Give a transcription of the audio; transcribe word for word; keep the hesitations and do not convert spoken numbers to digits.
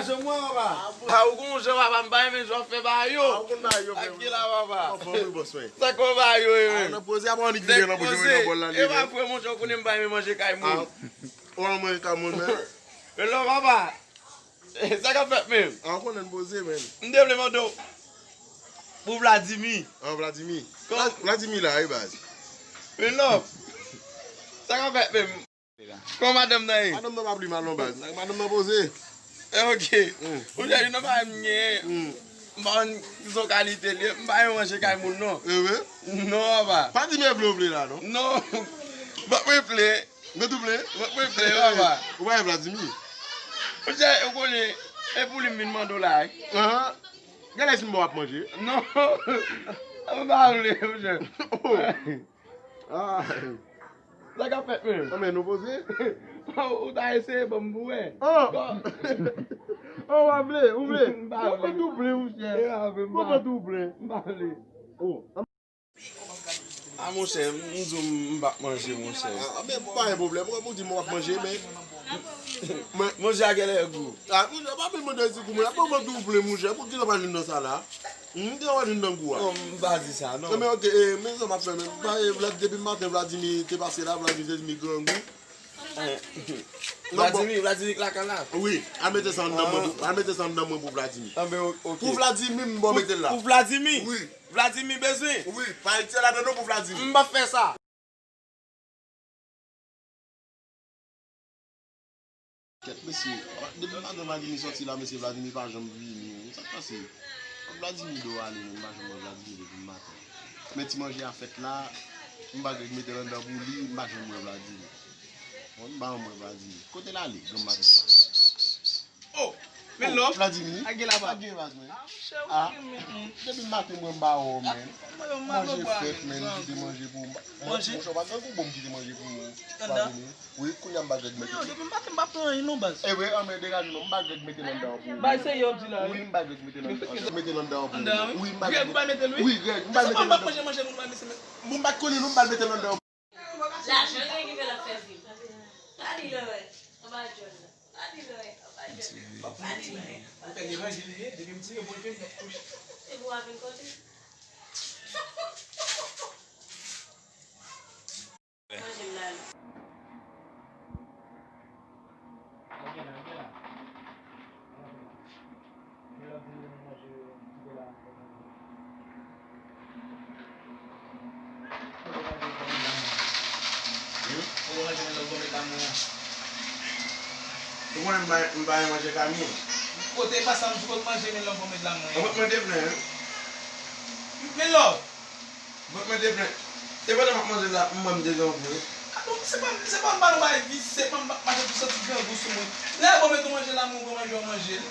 Jan mwen, papa. A, ou gon jan, papa, m pa renmen jan w fè bagay yo. A, ou konn bagay yo, frè. Ak gen la, papa. Anfòm, wi, bòs mwen. Sa k fè bagay yo, e, a, men. Nan poze, apa annik vire nan bouch mwen, nan bòl la, li, e pa men. Frè, monchè, ou konnen m pa renmen manje kay moun. A, ou renmen manje kay moun, men. Men non, papa. Sa k ap fèt, men? A, ou konnen m poze, men. M te vle mande w pou Vladimir. A, Vladimir. Kon- Vla-, Vladimir la, wi, baz. Men non. Sa k ap fèt, men? Kòman madanm nan ye? Madanm nan pa pli mal non, baz. Madanm nan poze. Eh, ok. Mm. Ou jwenn yon bagay m genyen. Mm. M pa konn ki son kalite li ye. M pa yon manje kay moun non. E vre? Non, papa. Pa di men vle ou vle la, non? Non. Ban mwen vle. Mwen tou vle. Ban mwen vle, papa. Ou pa Vladimir? Ou jwenn, ou konnen, e pou li m vin mande w la, wi. Ahan. Gade si m bon w ap manje. Non. M pa vle, monchè. Oh. Ah. Sa k ap fèt menm? Anmè, nou poze? Ou ta eseye ban m pou wè. Oh! Oh, w ap vle, ou vle? M pa vle. Ou pran tou vle, monchè. E pa vre, m pa vle. Ou pran tou vle. M pa vle. Oh. A, monchè, m di w m p ap manje, monchè. Ah, men pa gen pwoblèm. Ou di m w ap manje, men. Manje a genlè gou. Ah, monchè, pa vin mande si gou, men. Ou pran tou vle, monchè. Poukisa w pa jwenn nan sa la? Hmm, ki sa w jwenn nan gou a? Non, m pa di sa, non. Enben, ok, e, men sa m ap fè, men. Pa, e, Vlad, depi maten, Vladimir te pase la, Vladimir te di m li grangou. Eh, non, bon. Vladimir, Vladimir k lakay la. Wi, al mete sa anndan mwen pou, al mete sa anndan mwen pou Vladimir. Enben, o-, ok. Pou Vladimir, m bon mete l la. Pou Vladimir? Wi. Vladimir bezwen? Wi, pa itye ladan non pou Vladimir. M p ap fè sa. Kèt, mesye, depi maten Vladimir sòti la, mesye, Vladimir pa janm vini. Sa k pase? Vladimir do ale, men m pa janm wè Vladimir depi maten. Men ti manje a fèt la, m pa Greg mete l anndan pou li, m pa janm wè Vladimir. Bon, m pa janm wè Vladimir. Kote l ale, granm maten sa? Oh, men lòf. Vladimir. Ak gen la pa. Ak gen la, men. Ah, monchè, ou pa gen men, men. Depi maten mwen m pa wè w, men. Manje fèt, men, m kite manje pou ou. Manje? Monchè, w pa gen gwo bon m kite manje pou ou. Anndan? Wi, kounye a m ba Greg mete. Men yo, depi maten m pa pran anyen non, baz. E vre, an, men degaje non, m ba Greg mete l anndan an pou ou. Bay serye w ap di la, wi. Wi, m ba Greg mete l anndan an pou ou. Anndan, wi. Wi, m ba Greg. Greg, ou bay mete l, wi? Wi, Greg, m bay mete l anndan. Manje, manje, moun bay mete, men. Bon, m pa t konnen non, m ba l mete l anndan. Lajan gen ki fè l ap fè fim. Pa di lè wè, anba djòl la. Pa di lè wè, anba djòl la. Pa di lè wè. Ou fè levanjil li ye, depi m tire bòl fim, m ap kouche. Se pou w ap vin kote. Manje m la, li. Ou konnen m pa, m pa yon manje kamyon. Kote pa sa m di kote manje men lòv mwen met la mwen. Ou mwen te plen, wi. Men lòv. Mwen, mwen te plen. E pandan m ap manje la, m wè m te gen yon gou. A bon, se pa, se pa m ba nou bay vis, se pa m ap mache pou santi grangou sou mwen. Lè bon mete manje la, mwen bon manje, w manje l.